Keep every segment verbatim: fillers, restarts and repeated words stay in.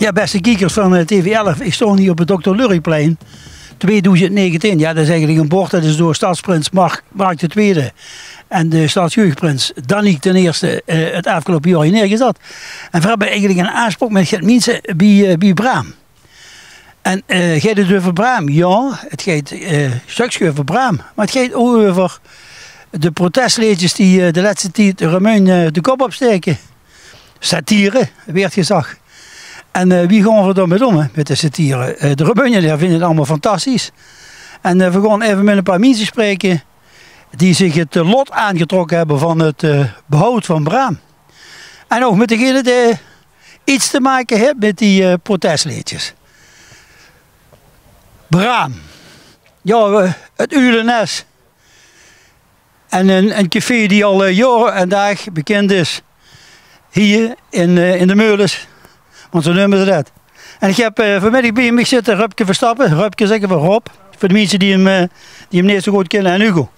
Ja, beste kiekers van eh, T V elf, ich stoon hie op het Dokter Lurryplein tweedoezend negentien. Ja, det is eigelik ein bord det is door stadsprins Mark, Mark de Tweede en de stadsjeugdprins Daniek d'n Eerste eh, het aafgeloupe jaor hie neergezat. En veer höbbe eigelik ein aafspraok mit get minse bie, eh, bie Braam. En eh, geit het euver Braam? Ja, het geit eh stökske euver Braam. Maar het geit ouch euver de protestleedjes die eh, de lètste tied Remunj eh, de kop opstaeke. Satire, weurt gezag. En eh, wie gaon veer dao mit óm, hè, mit de satire? Eh, de Remunjenere vinje het allemaol fantastisch. En eh, veer gaon effe mit ein paar minse spraeke die zich het eh, lot aangetrokke höbbe van het eh, behoud van Braam. En ouch mit degene die iets te make haet mit die eh, protestleedjes. Braam. Ja, eh, het Ulenes. En ein, ein café die al eh, jaore en daag bekind is. Hie in, eh, in de Meulens. Want zoe neume ze det. En ich höb eh, vanmiddig bie mich zitte Rupke Verstappen. Rupke zègke veer Rob. Veur de minse die 'm, eh, die 'm neet zoe good kinne. En Hugo.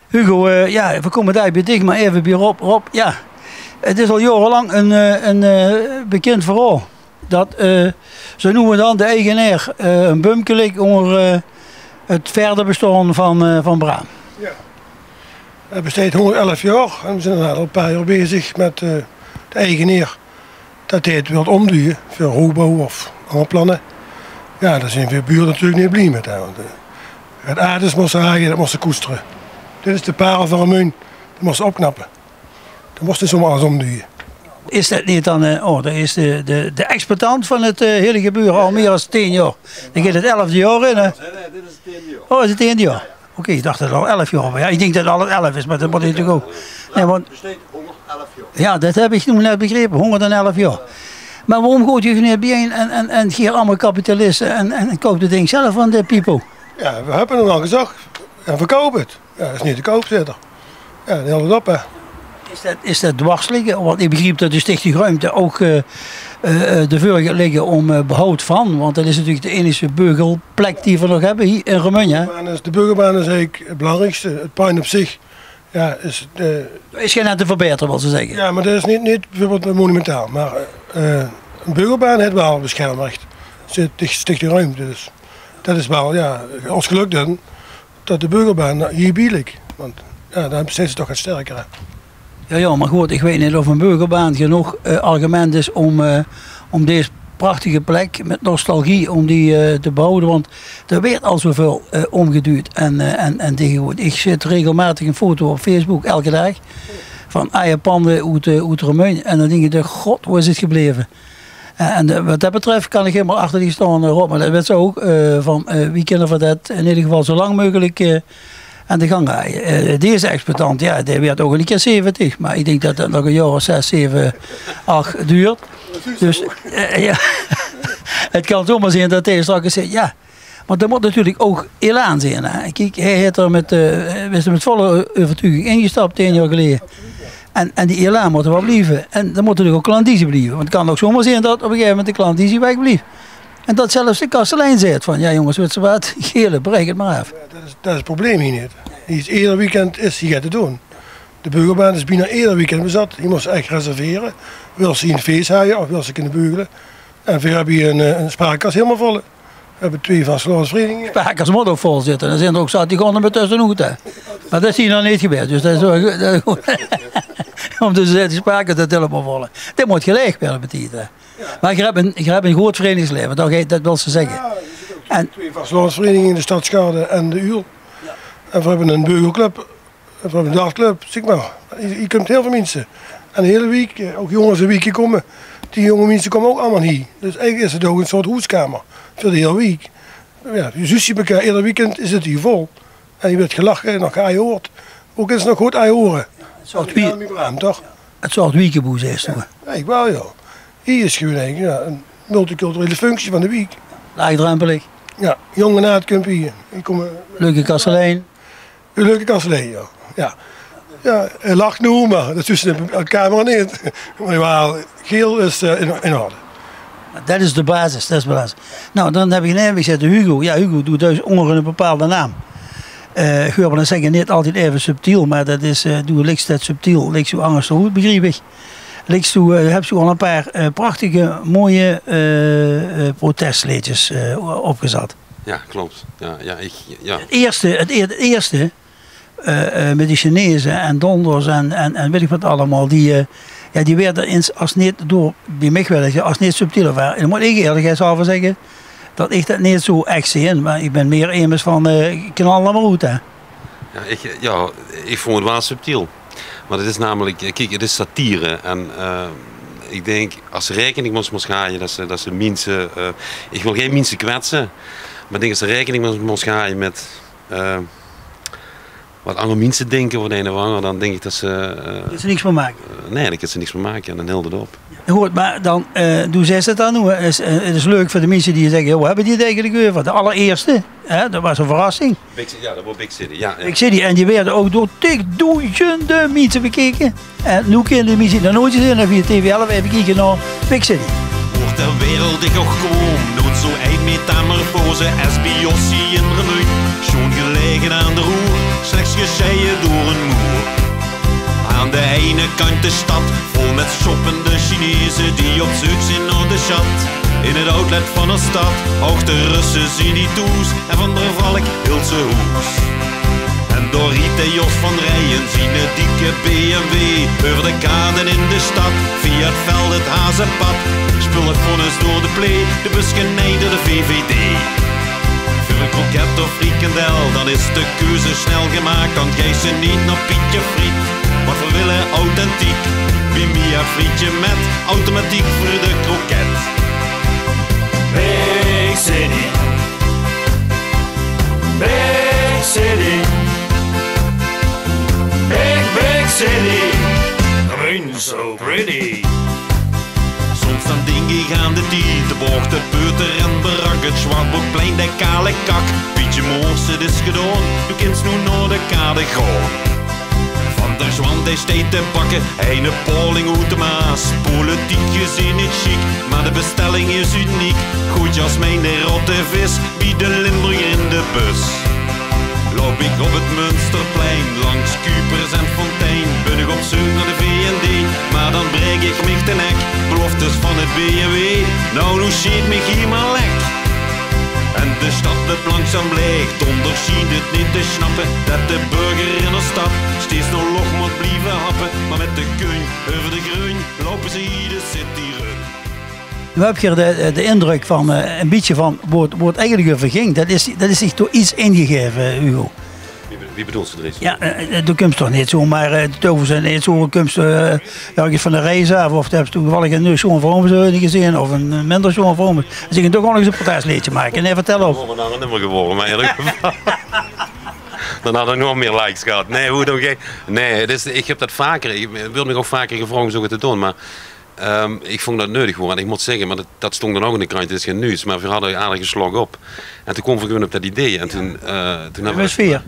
Hugo, eh, ja, veer kómme dalik bie dich, maar effe bie Rob. Rob, ja, het is al jaorelang ein, eh, ein eh, bekind verhaol. Det eh, zoe noe en dan de eigenaer eh, ein bumke ligk ónger eh, het verder bestaon van, eh, van Braam. Ja. Het besteit hóngerdelf jaor en veer zeen inderdaad al ein paar jaor bezig mit eh, de eigenaer det hae het wilt ómduje veur hoegbouw of anger planne. Ja, dao zeen veer bure natuurlik neet blie mit, hè, want eh, het aad is mós haje, det mós se koestere. Dit is de parel van Remunj, det mós se opknappe. Det mós se neet zomer alles ómduje. Is det neet dan, eh, oh, det is de, de, de exploitant van het eh, hele gebeure al mier es tien jaor. Dae geit het elfde jaor in, hè? Nee, nee, dit is het tiende jaor. Oh, is het tiende jaor? Oké, ich dach det het al elf jaor waas. Ja, ich dink det alles elf is, maar det mót natuurlik ouch. Nee, want Besteedt hóngerdelf jaor. Ja, det höb ich noe net begrepe, hóngerdelf jaor. Maar waorom gaot geer neet bie-ein en, en, en geer allemaol kapitaliste en, en, en koup det ding zelf van de Pipo? Ja, veer höbbe 't al gezag. En verkoup het. Ja, det is neet te koup, zaet 'r. Ja, dan hilt het op, hè. Is det, is det dwars ligke? Want ich begriep det de Stichting Ruimte ouch eh, eh, eh, de veur geit ligke óm eh, behoud van. Want det is natuurlik de einigste beugelplek die veer nog höbbe hie in Remunj, hè? Beugelbaan is, de beugelbaan is eigelik het belangriekste. Het plein op zich, ja, is eh, Is gein aan te verbaetere, wils se zègke. Ja, maar det is neet, neet beveurbeeld monumentaal. Maar eh, ein beugelbaan haet waal beschermrecht. Zit de Stichting Ruimte, dus det is waal, ja, ós gelök dan det de beugelbaan hie bie ligk. Want ja, dan besteit ze toch get sterker, hè. Ja, ja, maar good, ich weit neet of ein beugelbaan genóg eh, argument is óm, eh, óm dees prachtige plek mit nostalgie, óm die eh, te behoode. Want d'r weurt al zoeväöl eh, ómgedujd en, eh, en, en dichtgegoejd. Ich zeen regelmaotig ein foto op Facebook, elke daag, van aje pande oet, eh, oet Remunj. En dan dink ich: god, wo is het gebleve? Eh, en eh, wat det betröf kan ich hielemaol achter dich staon, eh, Rob. Maar det weits se ouch, eh, van eh, wie kinne veer det in eder geval zoe lang meugelik eh, aan de gang haje. Eh, deze exploitant, ja, dae weurt ouch ein kier zeventig. Maar ich dink det det nog ein jaor of zes, zeve, ach duurt. Dus eh, ja, het kan zomer zeen det dae straks zaet: ja, maar d'r mót natuurlik ouch elan zeen, hè. Kiek, hae haet d'r mit, eh, is d'r mit volle euvertuuging ingestap tien jaor geleje. En, en die elan mót d'r waal blieve. En d'r mót natuurlik ouch klandizie blieve. Want het kan ouch zomer zeen det op ein gegaeve moment de klandizie wegblief. En det zelfs de kastelein zaet van: ja jónges, weits se waat, geer, braek het maar aaf. Ja, det is, det is het probleem hie neet. Hie is eder weekend is hie get te doon. De beugelbaan is bienao eder weekend bezat. Hie mós se ech reservere. Wils se hie ein fees haje of wils se kinne beugele? En veer höbbe hie ein, eh, ein spaarkas hielemaol vol. Veer höbbe twee vastelaovesvereniginge. Spaarkas mót ouch vol zitte. D'r zeen d'r ouch zat die gaon d'r mit tösjenoet, hè. Maar det is hie nog neet gebeurd. Dus det is waal good, det is good. Óm te zègke, die spaarkas zit hielemaol vol. Det mót geleeg waere, beteikent det. Maar geer höbt ein, geer höbt ein good verenigingsleven, det geit, det wils se zègke. Ja, d'r zit ouch twee vastelaovesvereniginge, de Stadsgarde en de Uul. En veer höbbe ein beugelclub. En van de dartclub, zèk maar. Hie, hie kump hiel väöl minse. En de hiele wiek, eh, ouch jónges en wieke kómme. Die jónge minse kómme ouch allemaol hie. Dus eigelik is het ouch ein soort hoeskamer veur de hiele wiek. Ja, je zuus hie mekaar, eder weekend is het hie vol. En hie weurt gelache en nog geajoord. Ouch is nog good ajoore. Ein soort wie-, Braam, toch? Ein soort wiekeboe, zaes se. Ja, eigelik waal, ja. Hie is gewoon eigelik, ja, ein multiculturele functie van de wiek. Laagdrempelig. Ja, jónge naad kump hie. Hie kómme Leuke kastelein. Ein leuke kastelein, ja. Ja. Ja, hae lach noe, maar det zuus se in de camera neet. Maar jawel, geel is eh, in, in orde. Det is de basis, det is de basis. Nou, dan höb ich ein naem gezaete, Hugo. Ja, Hugo, doe duis ónger ein bepaalde naam. Eh, ich wil waal zègke, neet altied effe subtiel, maar det is, eh, doe liks det subtiel, liks doe angers oet, begriep ich. Liks doe, eh, höbs doe al e paar, eh, prachtige, mooie, eh, eh, protestleedjes, eh, opgezat. Ja, klopt. Ja, ja, ich, ja. Het eerste, het, eer- het eerste, eh, eh, mit die Chineze en donders en, en, en weit ich waat allemaol, die, eh, ja, die waerde ins as neet door, bie mich waerde ze as neet subtiel ervare. En dan mót ich eerlikheidshalve zègke det ich det neet zo ech zeen, mer ich bin mier emes van, eh, knal d'r mer oet, hè. Ja, ich, ja, ich vónj het waal subtiel. Mer het is namelik, eh, kiek, het is satire. En, eh, ich dink, as se raekening mós, mós haje, det se, det se minse, eh, ich wil gein minse kwetse, mer ich dink as se raekening mós, mós haje mit, eh, waat anger minse dinke euver de ein of anger, dan dink ich det se, eh, Kins se niks van make. eh, nae, dao kins se niks van make en dan hilt het op. Good, mer dan, eh, doe zaes het dan, noe, is, eh, het is leuk veur de minse die zègke: "Joh, wo höbbe die het eigelik euver?" De allereerste, hè, det waas ein verrassing. Big City, ja, det waas Big City. Ja, ja. Big City, en die waerde ouch door tigdoezende minse bekeke. En noe kinne die minse die nog noeats gezeen höbbe via T V elf, effe kieke nao Big City. Woort ter wereld ich och kwaom, noeats zo ein metamorfose es bie Jossie in Remunj. Sjoon gelaege aan de roer, slechs gesjeie door ein moer. Aan de eine kantj de stad, vol mit shoppende Chineze die op zeuk zeen nao de sjat. In het outlet van de stad, ouch de Russe zeen die thoes en van der Valk hilt ze hoes. En dao riet de Jos van Rijen ziene dikke B M W euver de kade in de stad, via het veld het hazepad. Spul het vonnis door de plee, de bus geneide de V V D. Veur ein kroket of frikandel, dan is de keuze snel gemaak. Dan geis se neet nao Pietje Friet, want veer wille authentiek. Bie Mia frietje mit automatiek veur de kroket. Big City. Big City. Big, big city. Remunj so pretty. Soms dan dink ich aan de tied, de bochte peuter en barak, het Zwartboukplein, de kale kak. Pietje Moors, het is gedaon, doe kins noe nao de kade gaon. Van der Zwan, dae steit te bakke, eine paling oet de Maas. Politiek gezeen neet sjiek, mer de bestelling is uniek. Good jasmijn, de rotte vis, bie de Limburger in de bus. Loup ich op het Munsterplein, langs Cupers en Fontein, bin ich op zeuk nao de V N D, mer dan braek ich mich de nek. Beloftes van het B M W, nou, noe sjeet mich hie mer lek. En de stad löp langzaam laeg, donders sjient het neet te snappe, det de burger in de stad steeds nog log mót blieve happe, mer mit de kunj euver de grunj loupe ze hie de city run. Noe höb ich de, de indrök van, eh, ein bietje van wo het, wo het eigelik euver ging. Det is, det is dich toch get ingegaeve, Hugo. Wie, be- wie bedoels se, Dries? Ja, eh, eh, doe kums toch neet zomaar, eh, de Tovers en neet zo, kums, eh, örges van de reis aaf of höbs doe toevallig ein, eh, sjoon vrouw gezeen of ein, eh, minder sjoon vrouw. Dan zègk ich toch gewoon ins ein protestleedje make. Nae, vertèl op. Waore we dan ein nummer gewore, mer in eder geval. Dan hadde we nog mier likes gehad. Nae, hoe dan gek. Nae, het is, ich höb det vaker. Ich wurt mich ouch vaker gevraog óm zoget te doon, mer Ehm, ich vónj det neudig waor. En ich mót zègke, mer det, det stóng dan ouch in de krantj, het is gein nuuts, mer veer hadde aardig geslog op. En toen kómme veer gewoon op det idee. En toen, eh, toen höbbe veer...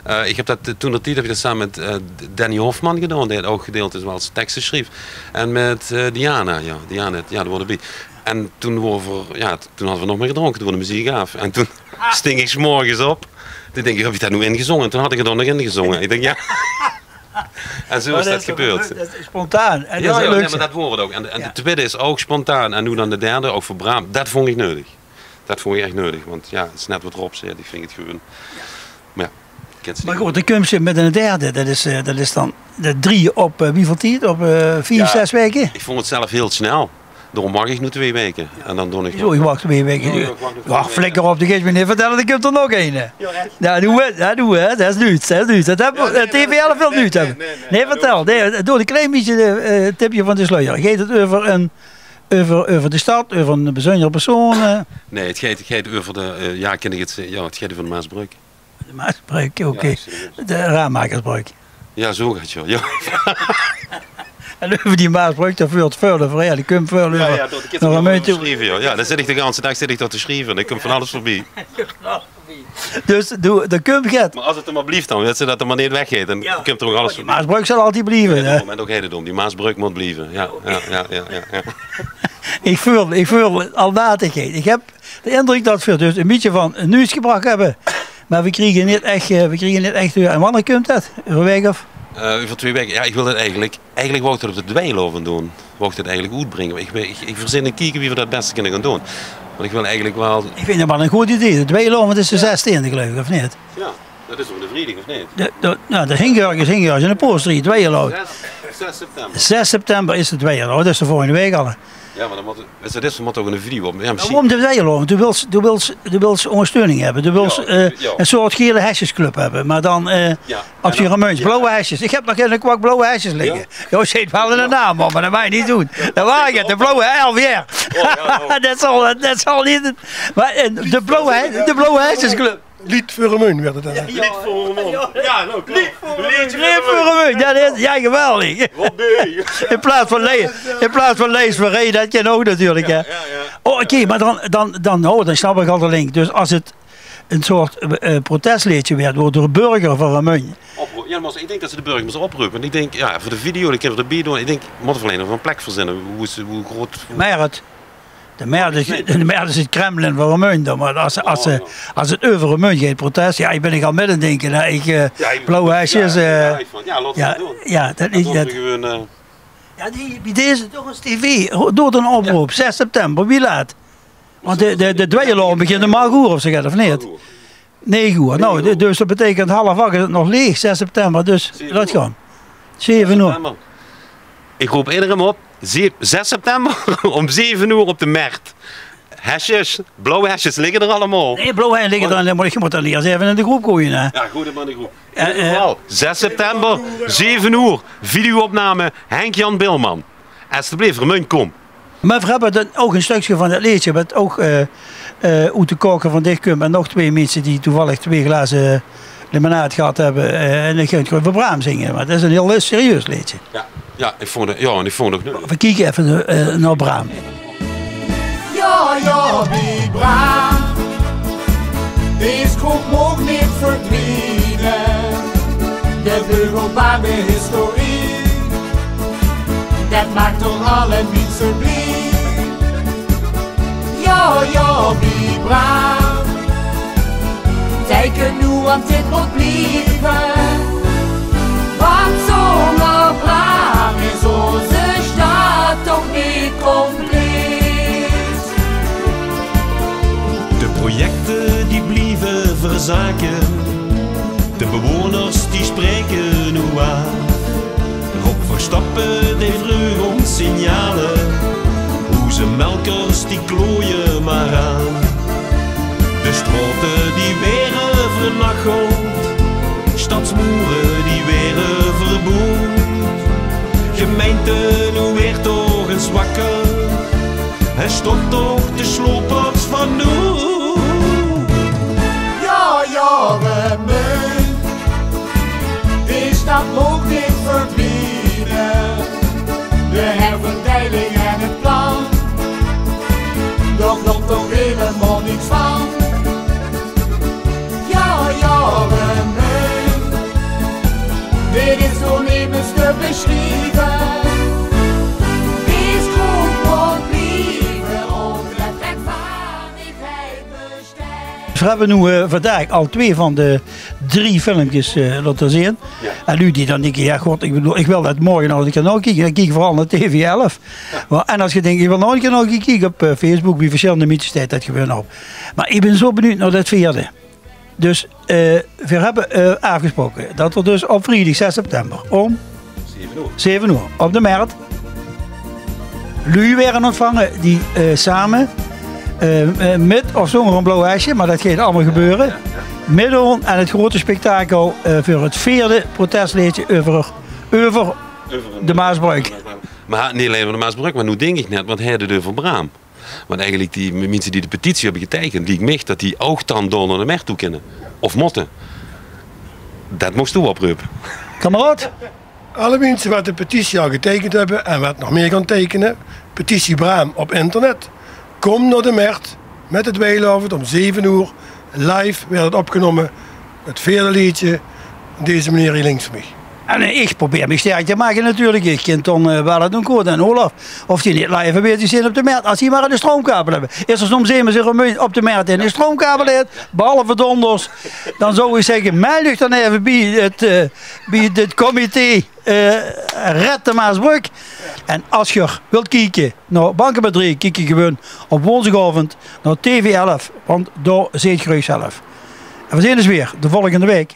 Eh, ich höb det, eh, toen d'r tied höb ich det same mit, eh, Danny Hofman gedaon, dae ouch gedeeltes waal ins tekste sjreef. En mit, eh, Diana, ja, Diana, ja, dae waor d'rbie. En toen waore veer, ja, toen hadde veer nog mier gedrónke, toen waor de meziek aaf. En toen sting ich 's morges op. Toen dink ich, höb ich det noe ingezónge? En toen had ich het ouch nog ingezónge. Ich dink, ja. En zo is det gebeurd. Det is spontaan. En det is... Ja, ja, nae, mer det waor het ouch. En, en de twiede is ouch spontaan. En noe dan de derde, ouch veur Braam. Det vónj ich neudig. Det vónj ich ech neudig. Want ja, het is net waat Rob zaet. Ich vinj het gewoon... Mer ja, kins se neet. Mer good, dan kums se mit ein derde. Det is, eh, det is dan de drie op, eh, wieväöl tied? Op, eh, vief, zès waeke? Ich vónj het zelf hieël snel. Daoróm wach ich noe twee waeke. En dan doon ich... Zo, ich wach twee waeke. Ja, ja, ich wach nog twee waeke. Wach, flikker op, de geis mich neet vertèlle, d'r kump d'r nog eine. Ja, ech. Ja, doe, hè, ja, doe, hè. Det is nuuts, det is nuuts. Det höbbe veer, eh, T V elf wilt nuuts höbbe. Nae, nae, nae, nae. Nae, vertèl. Nae, doon ein klein bietje, eh, tipje van de sluier. Geit het euver ein, euver, euver de stad, euver ein bezunjer persoon, eh? Nae, het geit, het geit euver de, eh, ja, kin ich het zègke? Ja, het geit euver de Maasbrök. De Maasbrök, oké. Ja, serieus. De Raamakersbrök. Ja, zo geit 't, ja. En euver die Maasbrök, dao veurt väöl euver, ja, die kump väöl euver. Ja, ja, det, det nog ein muntje sjrieve, ja. Ja, dan zit ich de ganse daag zit ich dao te sjrieve. Dao kump van alles veurbie. Dus doe, dao kump get. Mer as het d'r mer blief dan, wèts se, det d'r mer neet weggeit. Dan kump d'r ouch alles veurbie. Die Maasbrök zal altied blieve, hè? Ja, daoróm, en dao geit het óm. Die Maasbrök mót blieve. Ja, ja, ja, ja, ja. Ich veul, ich veul al natigheid. Ich höb de indrök det veer dus ein bietje van nuuts gebrach höbbe. Mer veer kriege neet ech, eh, veer kriege neet ech door. En wanneer kump det? Euver ein waek of? Eh, euver twee waeke. Jao, ich wil det eigelik, eigelik wou ich det op de Dweilaovend doon. Wou ich det eigelik oetbringe. Mer ich, ich, ich verzin, ich kiek wie v'r det 't bèste kinne gaon doon. Want ich wil eigelik waal... Ich vinj 't waal ein good idee. De Dweilaovend is de zestieënde, geluif ich, of neet? Jao, det is op de vriedig, of neet? De, de, jao, de hingörg is hingörg in de poosterie, Dweilaovend. Zes, zes september. Zes september is de Dweilaovend. Oh, det is de volgende waek al, hè. Jao, mer dan mót, wèts se, dit mót ouch 'n video op. Jao, mesjien. Waorom de Dweilaovend? Doe wils, doe wils, doe wils óngersteuning höbbe. Doe wils, eh, 'n soort gele hesjesclub höbbe. Mer dan, eh, op zien Remunjs. Blauwe hesjes. Ich höb nog gein kwak blauwe hesjes ligke. Jao, zit waal in de naam, mer det maag ich neet doon. Det waor ich, de blauwe L V R. Det zal, det zal neet. Mer, eh, de blauwe he-, de Blauwe Hesjesclub. Lied veur Remunj waerd 't dan. Lied veur Remunj. Jao, noe, klopt. Lied veur Remunj. Jao, det is, jao, geweldig. In plaats van Leis, in plaats van Leis veur Remunj, det kin ouch natuurlik, hè. Oh, oké, mer dan, dan, dan, oh, dan snap ich al de link. Dus es 't 'n soort, eh, protesleedje waerd, waert door de burger van Remunj. Jao, mer ich dink det ze de burger mótte opreupe. Want ich dink, jao, veur de video, dan kinne v'r d'rbie doon. Ich dink, mótte v'r allein nog 'n plek verzinne. Wie is, wie groot... Mer 't De Mert is, de Mert is 't Kremlin van Remunj dan, mer es, es ze, es 't euver Remunj geit, protest, jao, ich bön al mit aan 't dinke, hè. Ich, eh, blauwe hesjes, eh, jao, det is det. Jao, die, bie deze toch ins tv, doot 'n oproop, zes september, wie laat? Want de, de, de Dweilaovend begint óm ach oer of zoe get, of neet? Nege oer. Noe, dus det beteikent half ach is 't nog leeg, zes september. Dus det gaon. Zeve oer. Ich roop ederein op. Ze-, zes september óm zeve oer op de Mert. Hesjes, blauwe hesjes ligke d'r allemaol. Nae, blauwe hesjes ligke d'r neet, mer ich mót det ieërs effe in de groep goeaje, hè. Jao, goeaje, mer in de groep. In eder geval, zes september, zeve oer, video-opname, Henk-Jan Bilman. Estebleef, Remunj, kóm. Mer veer höbbe dan ouch e stökske van det leedje, waat ouch, eh, eh, oet de koker van Dichkum en nog twee minse die toevallig twee glaze limonaad gehad höbbe, eh, en ich gaon 't gewoon veur Braam zinge, want det is e hiel serieus leedje. Jao, jao, ich vónj 't, jao, en ich vónj 't ouch leuk. Veer kieke effe, eh, nao Braam. Jao, jao, bie Braam is kroeg ouch neet verdwiene. De beugelbare historie, det maak toch alle minse blie. Jao, jao, bie Braam. Teken noe, want dit mót blieve. Want zónger Braam is ózze stad toch neet compleet. De projecte die blieve verzake. De bewoners die spraeke noe aan. Rob Verstappen deeg vreug ós signale. Oze melkers die klooie mer aan. De straote die waere vernacheld. Stadsmoere die waere verboewd. Gemeinte, noe waert toch ins wakker. En stop toch de slopers van noe. Jao, jao, Remunj, die stad maag neet verdwiene. De herverdeiling en 't plan, dao klop toch hielemaol niks van. Jao, jao, Remunj, dit is door nemes te besjrieve. Dit is good mót blieve, ómdet rechtvaardigheid besteit. Veer höbbe noe, eh, vandaag al twee van de drie filmkes, eh, laote zeen. Jao. En luuj die dan dinke, jao god, ich bedoel, ich wil det morge nog ins 'ne kier naokieke. Dan kiek veural nao T V elf. Jao. Mer, en es geer dink, ich wil nog 'ne kier naokieke, kiek op, eh, Facebook, bie versjillende minse steit det gewoon op. Mer ich bön zo benuujd nao det veerde. Dus, eh, veer höbbe, eh, aafgesproke det veer dus op vriedig zes september óm zeve oer. Zeve oer op de Mert luuj waere óntvange die, eh, same, eh, eh, mit of zónger e blauw hesje, mer det geit allemaol gebeure, mitdoon aan 't grote spektakel, eh, veur 't veerde protesleedje euver, euver de Maasbrögk. Mer neet allein euver de Maasbrögk, mer noe dink ich net, want hae haet 't euver Braam. Want eigelik die minse die de petitie höbbe geteikend, liek mich det die ouch dan door nao de Mert toe kinne. Of mótte. Det moogs doe opreupe. Kameraod? Alle minse waat de petitie al geteikend höbbe en waat nog mieë gaon teikene, petitie Braam op internet. Kóm nao de Mert mit de Dweilaovend óm zeve oer. Live waert 't opgenómme. 't Veerde leedje. Deze meneer hie links van mich. En eh, ich probeer mich sterk te make natuurlik. Ich kin Ton eh, belle, Ton Koot en Olaf. Of die neet live aanwezig zeen op de mert. Es die mer eine stroomkabel höbbe. Is d'r soms emes in Remunj op de mert dae eine stroomkabel haet, behalve dónders, dan zou ich zègke, meld uch dan effe bie het, eh, bie dit comité eh, Red de Maasbrök. En es geer wilt kieke nao Banken mit Drieje, kiek geer gewoon op woonsdigaovend nao T V elf, want dao zeet geer uch zelf. En veer zeen ós weer de volgende waek.